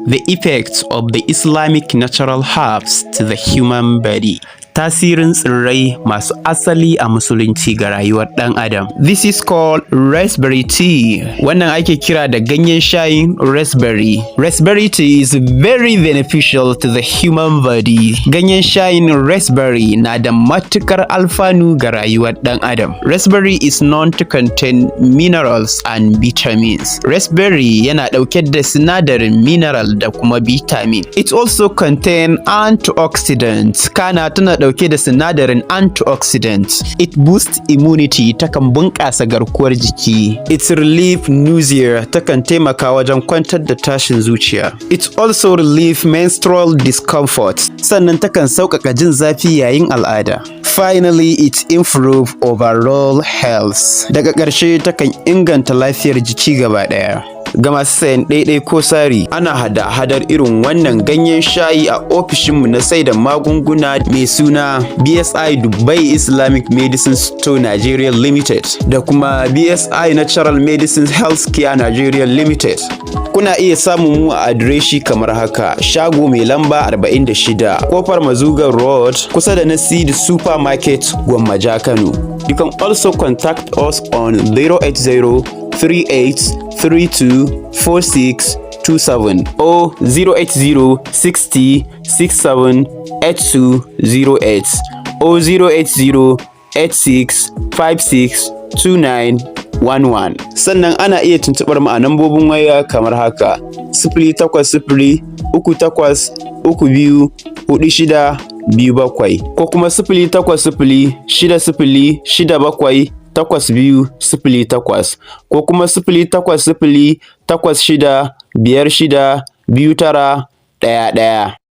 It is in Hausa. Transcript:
The effects of the Islamic natural herbs to the human body. Tasirin tsirrai masu asali a Musulunci ga rayuwar ɗan Adam. This is called raspberry tea. Wannan ake kira da ganyen shayin raspberry. Raspberry tea is very beneficial to the human body. Ganyen shayin raspberry na da matuƙar alfanu ga rayuwar ɗan Adam. Raspberry is known to contain minerals and vitamins. Raspberry yana ɗauke da sinadarin mineral da kuma vitamin. It also contain antioxidants. Kana tana ɗauke da sinadarin antioxidants. It boosts immunity, takan bunƙasa garkuwar jiki. It relieve nausea, takan taimaka wajen kwantar da tashin zuciya. It also relieve menstrual discomfort. Sannan takan sauƙaƙa jin zafi yayin al'ada. Finally, it improve overall health. Daga ƙarshe, takan inganta lafiyar jiki gaba ɗaya. Ga masu sayan ɗaiɗai ko sari, ana hada-hadar irin wannan ganyen shayi a ofishinmu na sai da magunguna mai suna BSI Dubai Islamic Medicine Store Nigeria Limited da kuma BSI Natural Medicine Healthcare Nigeria Limited. Kuna iya samun mu a adireshi kamar haka: shago mai lamba 46, Kofar Mazugal Road, kusa da Nasidi Supermarket, Gwammaja, Kano. You can also contact us on 080 38 32 46 27 or 080 60 67 82 08 or 080 86 56 29 11. Sannan ana iya tuntuɓar mu a nambobin waya kamar haka: 08038324627 ko kuma 08060678208 ko kuma 08086562911.